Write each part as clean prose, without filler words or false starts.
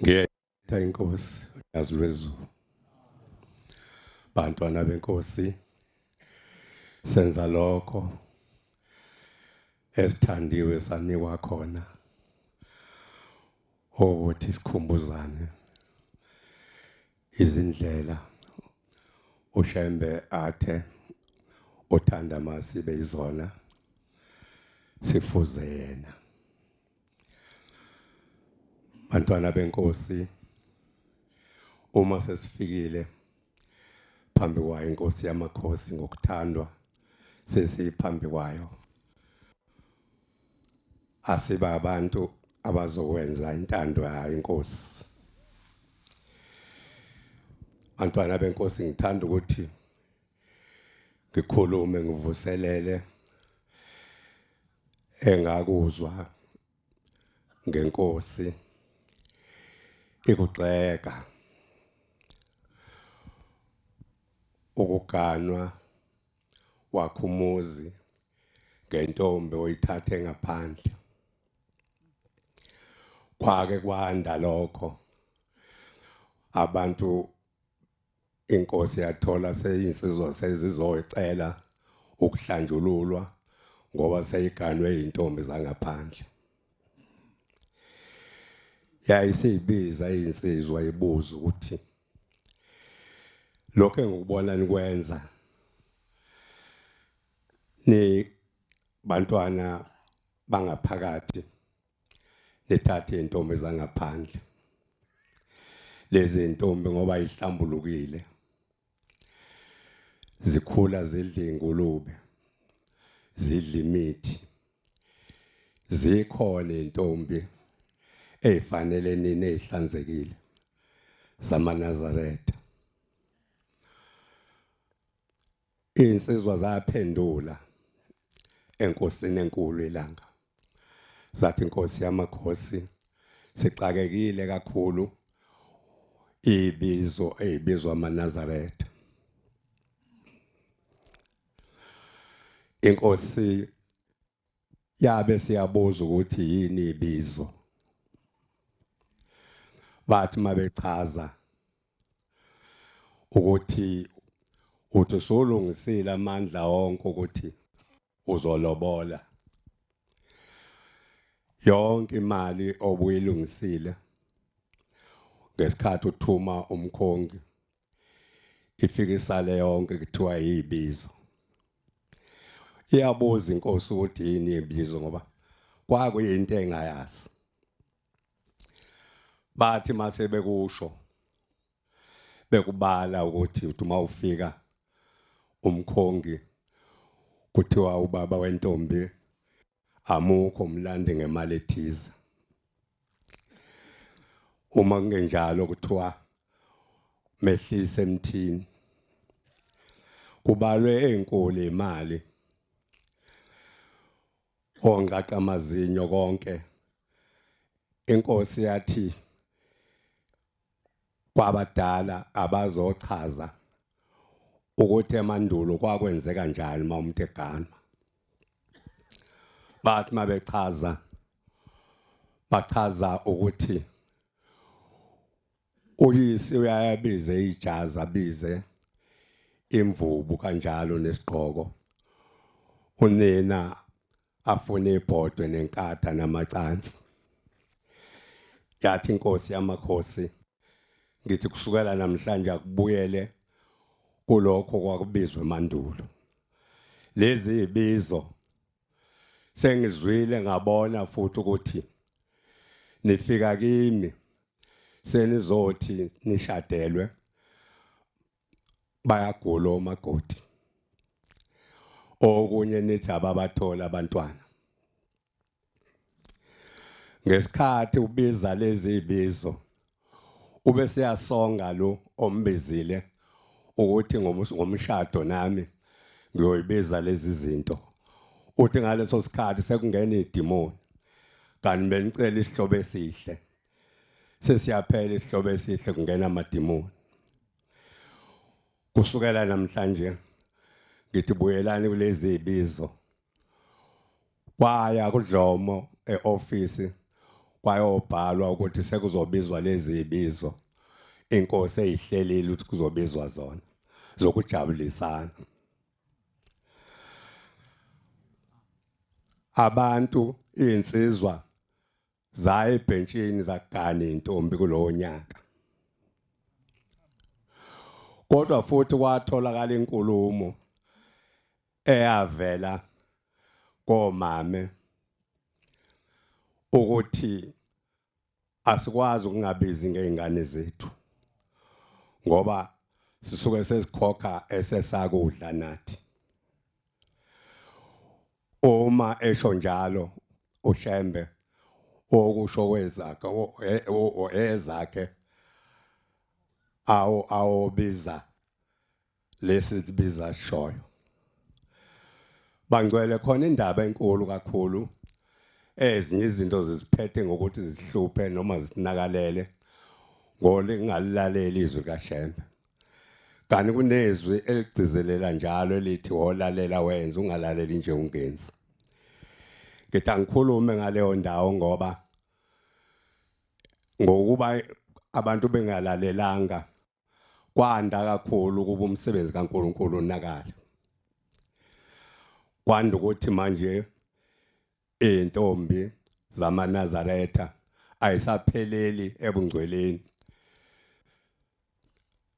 Ngiyetha inkosi yazi lwezulu. Bantwana benkosi senza lokho esithandiwe sanikwa khona ukuthi sikhumbuzane izindlela uShembe athe uthanda masibe izona sifuze yena. Bantwana benkosi uma sesifikile phambi kwayo inkosi yamakhosi ngokuthandwa sesiphambi kwayo asiba abantu abazokwenza intando yayo inkosi. Bantwana benkosi ngithanda ukuthi ngikhulume ngivuselele engakuzwa ngenkosi ikugxeka ukuganwa wakhumuzi ngentombi oyithathe ngaphandle kwake kwanda lokho abantu Inkosi yathola seyinsizwa sezizocela ukuhlanjululwa ngoba seyiganwe intombi zangaphandle. Yayisiyibiza insizwa ibuza ukuthi lokho engikubona nikwenza ni bantwana bangaphakathi nithathe intombi zangaphandle lezi ntombi ngoba ihlambulukile zikhula zidla ingulube zidla imithi zikhona intombi ezifanele nini ezihlanzekile zamaNazaretha. Insizwa zaphendula enkosini enkulu ilanga. Zathi inkosi yamakhosi sixakekile kakhulu ibizo ezibizwa amaNazaretha. Inkosi yabe siyabuza ukuthi yini ibizo. Bathi mabechaza ukuthi uthi usulungisile amandla wonke ukuthi uzolobola yonke imali obuyilungisile ngesikhathi uthuma umkhongi ifike isale yonke kuthiwa yibizo. Iyabuza inkosi ukuthi yini ibizo ngoba kwakuyinto engayazi. Bathi mase bekusho bekubala ukuthi uthi uma ufika umkhongi kuthiwa ubaba wentombi amukho umlandi ngemali ethize. Uma kungenjalo kuthiwa mehlise emthini. Kubalwe enkulu imali onqaqa amazinyo konke. Inkosi yathi kwabadala abazochaza ukuthi emandulo kwakwenzeka njani uma umuntu eganwa. Bathi mabechaza bachaza ukuthi uyise uyayabize ijazi abize imvubu kanjalo nesigqoko unina afune ibhodwe nenkatha namacansi. Yathi inkosi yamakhosi ngithi kusukela namhlanje akubuyele kulokho kwakubizwa emandulo. Lezi ibizo sengizwile ngabona futhi ukuthi nifika kimi senizothi nishadelwe bayagula omakoti okunye nithi ababathola abantwana. Ngesikhathi ubiza lezi ibizo ube seyasonga lo ombizile ukuthi ngomshado nami ngiyoyibiza lezi zinto. Uthi ngaleso sikhathi sekungena idimoni kanti benicela isihlobo esihle sesiyaphela isihlobo esihle kungena amadimoni. Kusukela namhlanje ngithi buyelani kulezi ibizo. Kwaya kuDlomo eofisi Kwayobhalwa ukuthi sekuzobizwa lezi ibizo inkosi eyihlelile ukuthi kuzobizwa zona zokujabulisana. Abantu insizwa zaya ebhentshini zagana intombi kulowo nyaka. Kodwa futhi kwatholakala inkulumo eyavela komame ukuthi asikwazi ukungabizi ngezingane zethu ngoba sisuke sesikhokha esesakudla nathi. Uma esho njalo uShembe okusho kwezakhe ezakhe awu awobiza lesi sibiza sishoyo. Bangcwele, khona indaba enkulu kakhulu, ezinye izinto ziziphethe ngokuthi zihluphe noma zisinakalele ngolingalaleli izwi kaShembe. Kanti kunezwi eligcizelela njalo elithi wolalela wenze, ungalaleli nje ungenzi. Ngithi angikhulume ngaleyo ndawo ngoba ngokuba abantu bengalalelanga kwanda kakhulu ukuba umsebenzi kaNkuluNkulu unakale. Kwanda ukuthi manje izintombi zamaNazaretha ayisapheleli ebungcweleni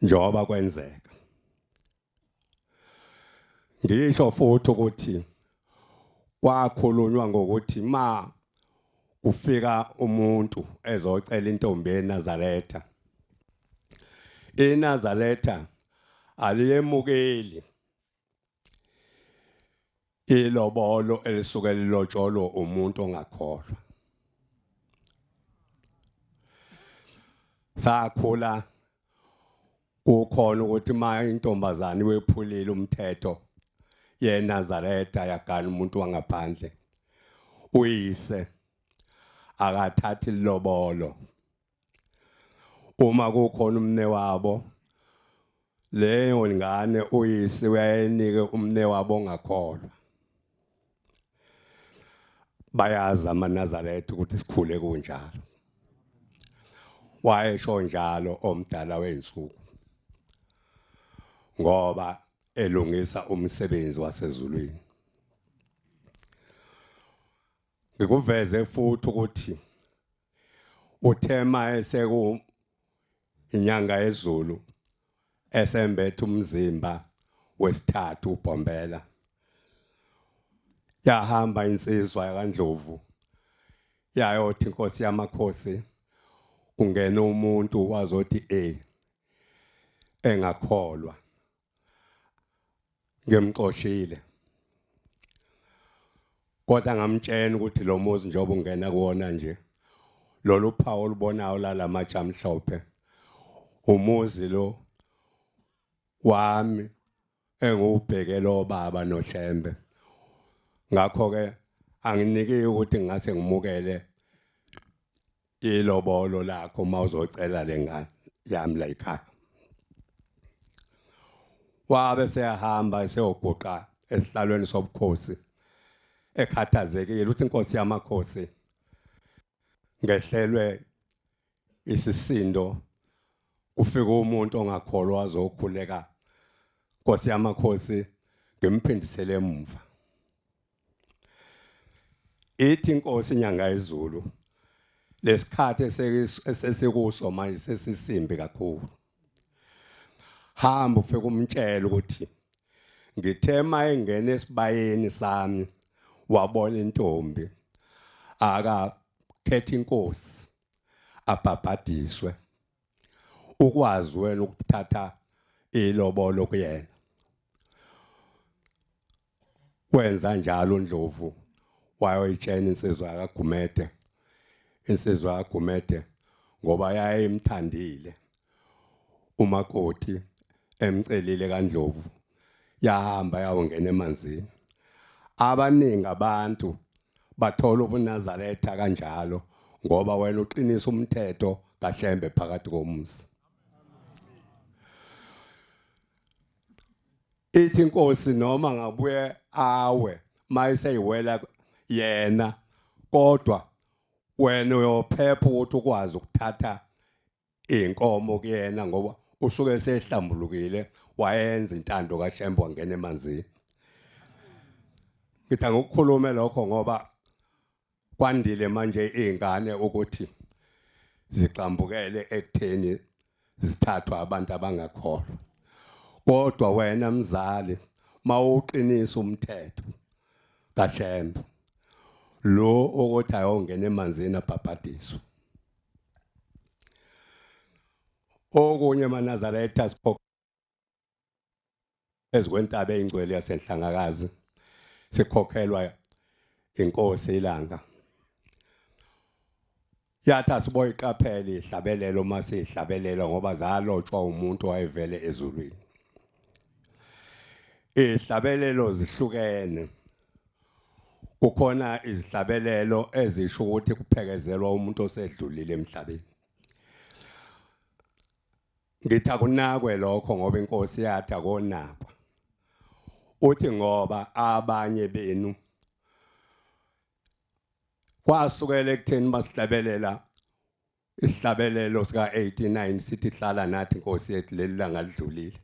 njengoba kwenzeka. Ngisho futhi ukuthi kwakhulunywa ngokuthi ma kufika umuntu ezocela intombi eNazaretha, iNazaretha aliyemukeli ilobolo elisuke lilotsholwa umuntu ongakholwa. Sakhula kukhona ukuthi uma intombazane wephulile umthetho yeNazaretha yagana umuntu wangaphandle, uyise akathathi ilobolo. Uma kukhona umne wabo leyo ngane, uyise uyayenike umne wabo ongakholwa. Bayazi amaNazaretha ukuthi sikhule kunjalo. Wayesho njalo omdala wensuku ngoba elungisa umsebenzi wasezulwini. Ngikuveze futhi ukuthi uthema eseku inyanga yezulu esembethe umzimba wesithathu uBhombela, yahamba insizwa yakaNdlovu yayothi inkosi yamakhosi kungena umuntu wazothi engakholwa ngimxoshile, kodwa ngamtshela ukuthi lo muzi njengoba ungena kuwona nje, lolu phawu olubonayo lalamatshe amhlophe, umuzi lo wami engiwubhekele obaba noShembe. Ngakho ke anginiki ukuthi ngingase ngimukele ilobolo lakho uma uzocela lengane yami la ekhaya. Wabe seyahamba seyoguqa esihlalweni sobukhosi ekhathazekile ukuthi inkosi yamakhosi ngehlelwe isisindo, kufika umuntu ongakholwa azokhuleka, Nkosi yamakhosi, ngimphindisele emuva. Ithi inkosi inyanga yezulu, lesikhathi esesikuso manje sesisimbi kakhulu, hamba ufike umtshele ukuthi ngithe mayengena esibayeni sami wabona intombi, akakhetha inkosi abhabhadiswe, ukwazi wena ukuthatha ilobolo kuyena. Wenza njalo uNdlovu, wayoyitshena insizwa yakaGumede, insizwa kaGumede ngoba yayimthandile umakoti emcelile kaNdlovu, yahamba yawongena emanzini. Abaningi abantu bathola ubuNazaretha kanjalo ngoba wena uqinisa umthetho kaShembe phakathi komuzi. Ithi inkosi noma ngabuye awe mayiseyiwela yena, kodwa Wena uyophepha ukuthi ukwazi ukuthatha inkomo kuyena ngoba usuke sehlambulukile wayenza intando kaShembe wangena emanzini. Ngithi angikukhulume lokho ngoba kwandile manje izingane ukuthi ziqambukele ekutheni zithathwa abantu abangakholwa. Kodwa wena mzali mawuqinisa umthetho kaShembe lo ukuthi ayongena emanzini abhabhadiswe. Okunye maNazaretha sipho ezikwentaba eyingcwele yasenhlangakazi sikhokhelwa inkosi ilanga. Yathi asiboyiqaphela ihlabelelo uma sihlabelela ngoba zalotshwa umuntu owayevele ezulwini. Ihlabelelo zihlukene. Kukhona izihlabelelo ezisho ukuthi kuphekezelwa umuntu osedlulile emhlabeni. Ngithi akunakwe lokho ngoba inkosi yathi akonakwa. Uthi ngoba abanye benu kwasukela ekutheni basihlabelela isihlabelelo sika 89 sithi hlala nathi inkosi yethu leli langa lidlulile.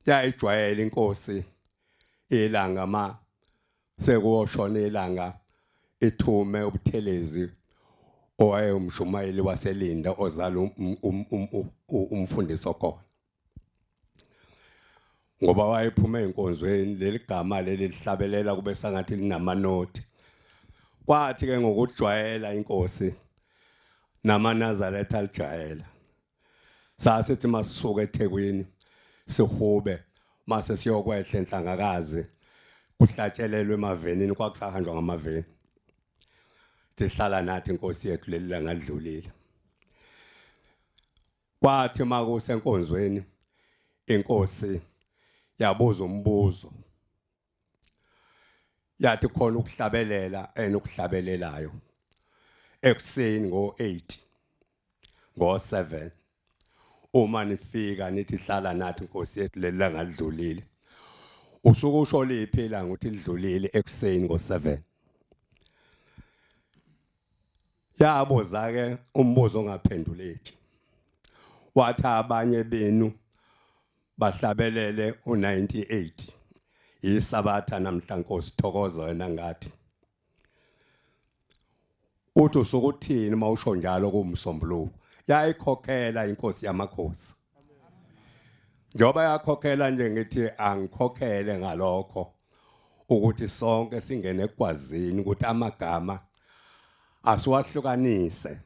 Yayijwayela inkosi ilanga ma sekuyoshona ilanga ithume uButhelezi owayewumshumayeli waseLinda ozala umfundisi okhona ngoba wayephuma enkonzweni leli gama leli lihlabelela kube sangathi linamanothi. Kwathi ke ngokujwayela inkosi namaNazaretha alijwayela, sasithi masisuka eThekwini sihube mase siyokwehla enhlangakazi kuhlatshelelwe emavenini, kwakusahanjwa ngamaveni. Sihlala nathi inkosi yethu leli langa lidlulile. Kwathi makusenkonzweni inkosi yabuza umbuzo, yathi khona ukuhlabelela enokuhlabelelayo ekuseni ngo8 ngo7 uma nifika nithi hlala nathi inkosi yethu leli langa lidlulile, usuke usho liphi ilanga uthi lidlulile ekuseni ngo7? Yabuza ke umbuzo ongaphenduleki, wathi abanye benu bahlabelele u98 yisabatha namhla nkosi thokoza wena ngathi. Uthi usukuthini mawusho njalo kumsombuluko? Yayikhokhela inkosi yamakhosi. Njengoba yakhokhela nje ngithi angikhokhele ngalokho ukuthi sonke singene ekwazini ukuthi amagama asiwahlukanise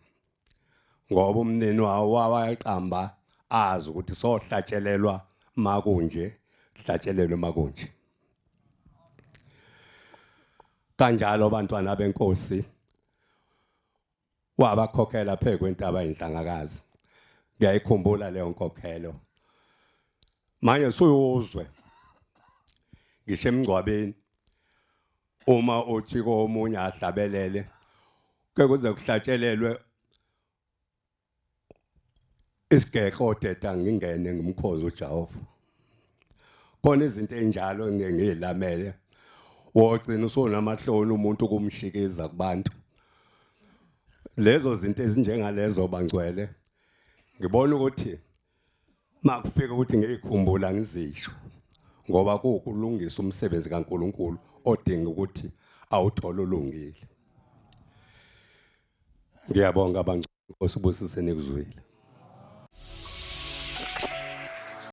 ngoba umnini wawo wawaqamba azi ukuthi sohlatshelelwa makunje, hlatshelelwe makunje. Kanjalo abantwana benkosi wabakhokhela phe kwentaba inhlangakazi. Ngiyayikhumbula leyo nkokhelo. Manje suyuzwe ngisho emngcwabeni uma uthi komunye ahlabelele ke kuze kuhlatshelelwe isigexo odeda ngingene ngimkhozi uJehova. Khona izinto enjalo engeke ngiyilamele, wogcina usunamahloni umuntu ukumshikiza kubantu. Lezo zinto ezinjengalezo bangcwele, ngibona ukuthi makufika ukuthi ngiyikhumbula ngizisho ngoba kuwukulungisa umsebenzi kaNkuluNkulu odinga ukuthi awuthole ulungile. Ngiyabonga bangcwele, Nkosi ubusise nikuzwile.